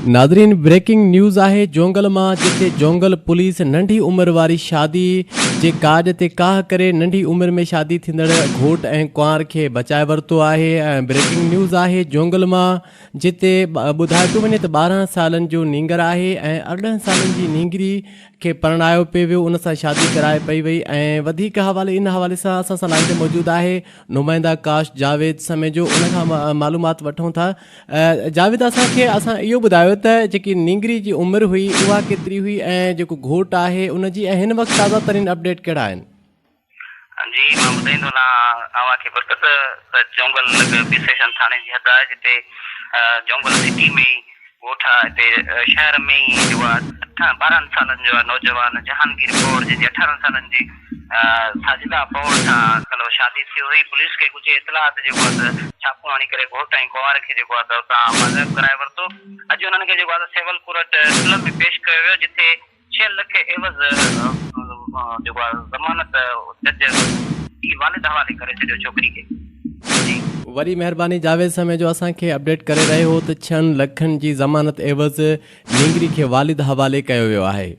ناظرين breaking news آهي جونگل مان جتي جونگل پوليس ننڍي عمر واري شادي جي ڪاڄ تي ڪاهه ڪري ننڍي عمر ۾ شادي ٿيندڙ گهوٽ ۽ ڪنوار کي بچائي ورتو آهي ۽ بريڪنگ نيوز آهي جونگل مان جتي ٻڌايو پيو وڃي ته 12 سالن جو نينگر آهي ۽ 18 سالن جي نينگري کي پرڻايو پئي ويو ان سان شادي ڪرائي پئي وئي ۽ وڌيڪ حوالي ان حوالي سان اسان سان لائين تي موجود آهي نمائنده ڪاش جاويد سميجو ان کان معلومات وٺون ٿا جاويد اسان کي اسان اهو ٻڌايو ته جيڪي نينگري جي عمر هئي اها ڪيتري هئي ۽ جيڪو گهوٽ آهي ان جي ۽ هن وقت تازه ترين اپڊيٽ ڪهڙا آهن؟ جي مان ٻڌائيندو هلان اوهان کي برڪت ته جونگل لڳ بي سيشن ٿاڻي جي حد آهي جتي جونگل سٽي ۾ ئي ڳوٺ آهي اتي شهر ۾ ئي جيڪو آهي اٺ 12 سالن جو آهي نوجوان جهانگير پوهڙ جنهن جي 18 سالن جي ساجده پوهڙ سان ڪلهه شادي ٿي هئي پوليس کي ڳجهي اطلاع تي جيڪو آهي ته ڇاپو هڻي ڪري گهوٽ ۽ ڪنوار کي جيڪو آهي ته اتان بازياب ڪرائي ورتو اڄ انهن کي جيڪو آهي ته سول ڪورٽ ٺلهه ۾ پيش ڪيو ويو جتي ڇهه لک عيوض جيڪو آهي ضمانت جج پيء والد حوالي ڪري ڇڏيو ڇوڪري کي جي. وڏي مهرباني جاويد سميجو اسان کي اپڊيٽ ڪري رهيو هو ته ڇهن لکن جي ضمانت عيوض نينگري کي والد حوالي ڪيو ويو آهي.